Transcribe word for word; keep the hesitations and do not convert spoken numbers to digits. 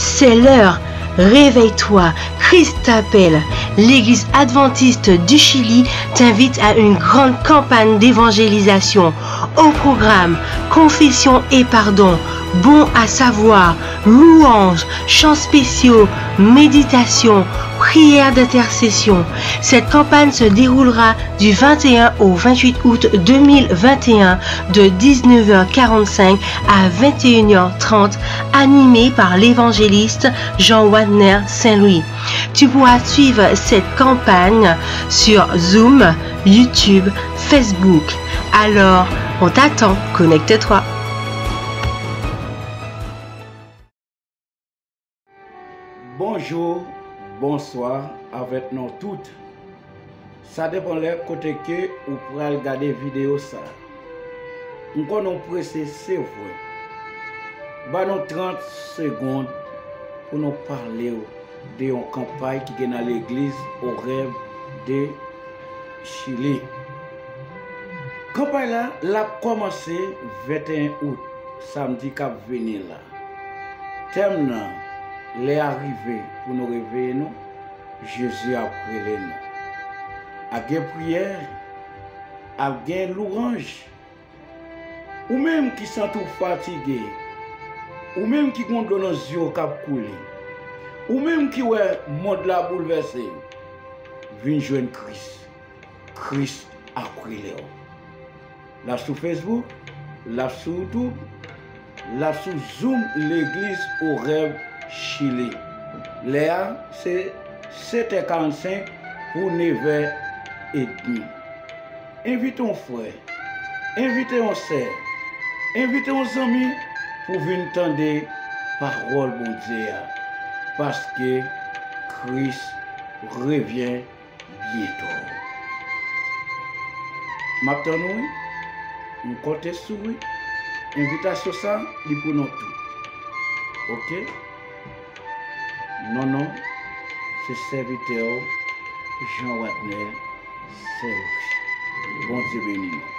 C'est l'heure. Réveille-toi, Christ t'appelle. L'Église adventiste du Chili t'invite à une grande campagne d'évangélisation. Au programme, confession et pardon, bon à savoir, louanges, chants spéciaux, méditation, prière d'intercession. Cette campagne se déroulera du vingt et un au vingt-huit août deux mille vingt et un de dix-neuf heures quarante-cinq à vingt et une heures trente, animée par l'évangéliste Jean Wadner Saint-Louis. Tu pourras suivre cette campagne sur Zoom, YouTube, Facebook. Alors, on t'attend, connecte-toi. Bonjou, bonswa avèk nou tout. Sa depann lè kote ke ou pral gade videyo sa. M konnen w prese, se vre. Ba nou trant segonn pou nou pale w de yon kanpay ki gen nan legliz Oreb de Chili. Kanpay la, l ap kòmanse venteyen out, samdi k ap vini la. Tèm nan, lè a rive pou nou reveye nou, Jezi ap rele nou. Ap gen priyè, ap gen louwanj. Ou menm ki santi w fatige, ou menm ki gon dlo nan zye w k ap koule, ou menm ki wè mond la boulvèse, vin jwenn Kris. Kris ap rele w. L ap sou Facebook, l ap sou YouTube, l ap sou Zoom Legliz Orèv Chili. Lè a se setè karannsenk pou nevè edmi. Envite yon frè, envite yon sè, envite yon zanmi pou vin tande pawòl Bondye a, paske Kris revyen byento. M ap tann ou wi. M konte sou ou wi. Envitasyon sa, li pou nou tout. Oke? Non, non, se sèvitè w, Jean Wadner Saint-Louis. Bondye beni nou.